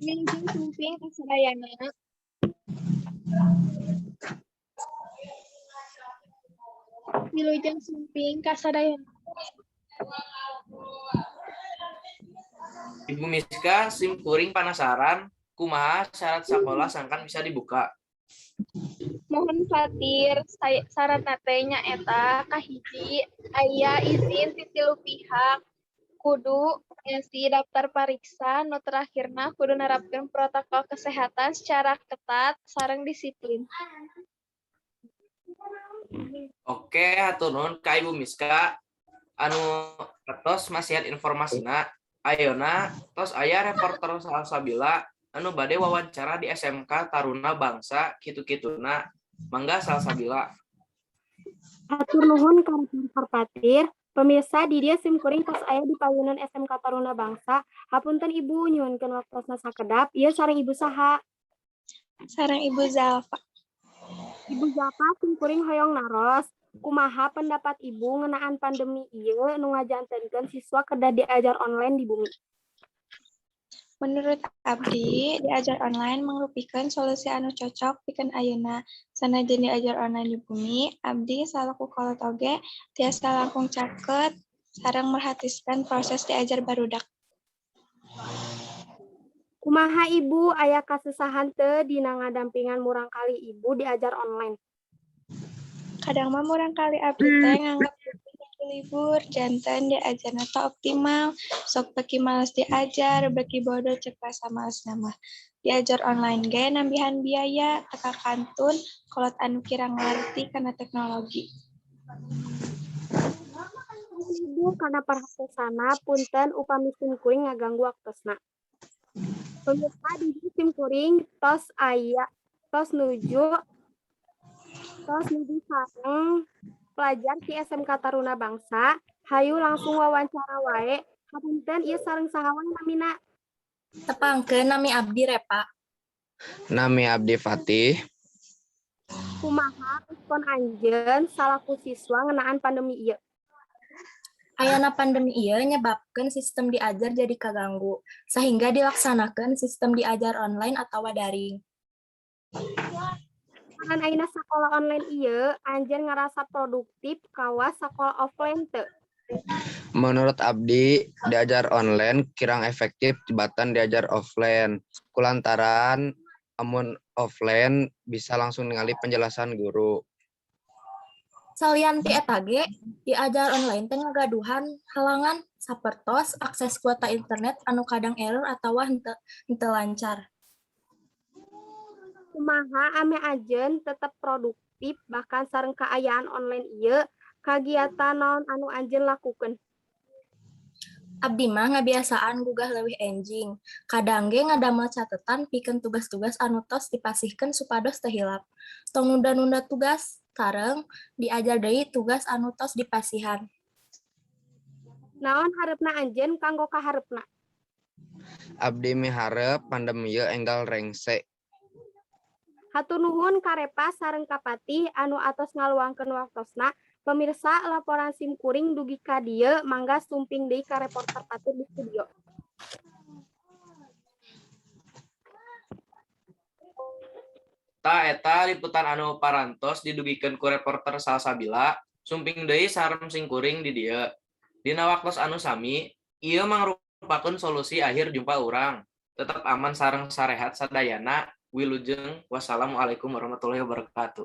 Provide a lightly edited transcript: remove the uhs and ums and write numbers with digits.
Wilujeng sumping ka sadayana. Wilujeng sumping ka sadayana. Ibu Miska, sim kuring panasaran, kumaha syarat sakola sangkan bisa dibuka? Mohon Fatir, syaratna teh nyaeta kahiji, aya izin ti tilu pihak, kudu ngisi daftar pariksa, nu terakhirna kudu nerapkeun protokol kesehatan secara ketat sareng disiplin. Oke, hatur nuhun ka Ibu Miska anu atos masihan informasina. Ayeuna tos aya reporter Salsabila anu bade wawancara di SMK Taruna Bangsa kitu-kituna. Mangga, Salsabila. Hatur nuhun ka reporter Fatir. Pemirsa, di dieu sim kuring tos aya di payunan SMK Taruna Bangsa. Hapunten, Ibu, nyuhunkeun waktosna sakedap. Ieu sareng Ibu saha? Sareng Ibu Zalfa. Ibu Zalfa, sim kuring hoyong naros. Kumaha pendapat Ibu ngeunaan pandemi ieu nu ngajantenkeun siswa kedah diajar online di bumi? Menurut abdi, diajar online mangrupikeun solusi anu cocok pikeun ayeuna. Sanajan diajar online di bumi, abdi salaku kolot oge tiasa langkung caket sareng merhatiskeun proses diajar barudak. Kumaha, Ibu, aya kasusahan teu dina ngadampingan murangkalih Ibu diajar online? Kadang mah murangkalih abdi teh nganggep libur, janten diajarna teu optimal, sok beuki males diajar, beuki bodo cek basa malesna mah. Diajar online ge nambihan biaya, teu kakantun kolot anu kirang ngarti kana teknologi. Ibu kana perhatosana, punten upami sim kuring ngaganggu waktosna. Pemirsa, di dieu sim kuring tos aya tos nuju sareng pelajar ti SMK Taruna Bangsa. Hayu langsung wawancara wae. Hapunten, ieu sareng saha wae namina? Tepangkeun, nami abdi Repa. Nami abdi Fatih. Kumaha respon anjeun salaku siswa ngeunaan pandemi ieu? Ayana pandemi ieu nyebabkeun sistem diajar jadi kaganggu, sehingga dilaksanakeun sistem diajar online atawa daring. Kan ayeuna sakola online ieu, anjeun ngarasa produktif kawas sakola offline teu? Menurut abdi, diajar online kirang efektif tibatan diajar offline. Kulantaran amun offline bisa langsung ningali penjelasan guru. Salian ti eta ge, diajar online teh ngagaduhan halangan sapertos akses kuota internet anu kadang error atawa henteu lancar. Kumaha ameh anjeun tetep produktif bahkan sareng kaayaan online ieu, kagiatan naon anu anjeun lakukeun? Abdi mah ngabiasaan gugah leuwih enjing. Kadang ge ngadamel catetan pikeun tugas-tugas anu tos dipasihkeun supados teu hilap. Tong nunda-nunda tugas, sareng diajar deui tugas anu tos dipasihan. Naon hareupna anjeun kanggo kahareupna? Abdi miharep pandemi ieu enggal rengse. Hatur nuhun ka Repa sareng ka Patih anu atos ngaluangkeun waktosna. Pemirsa, laporan sim kuring dugi ka dieu, mangga sumping deui ka reporter Fatir di studio. Tah, eta liputan anu parantos didugikeun ku reporter Salsabila, sumping deui sareng sim kuring di dieu. Dina waktos anu sami, ieu mangrupakeun solusi akhir jumpa urang. Tetep aman sareng sarehat sadayana. Wilujeng, wassalamualaikum warahmatullahi wabarakatuh.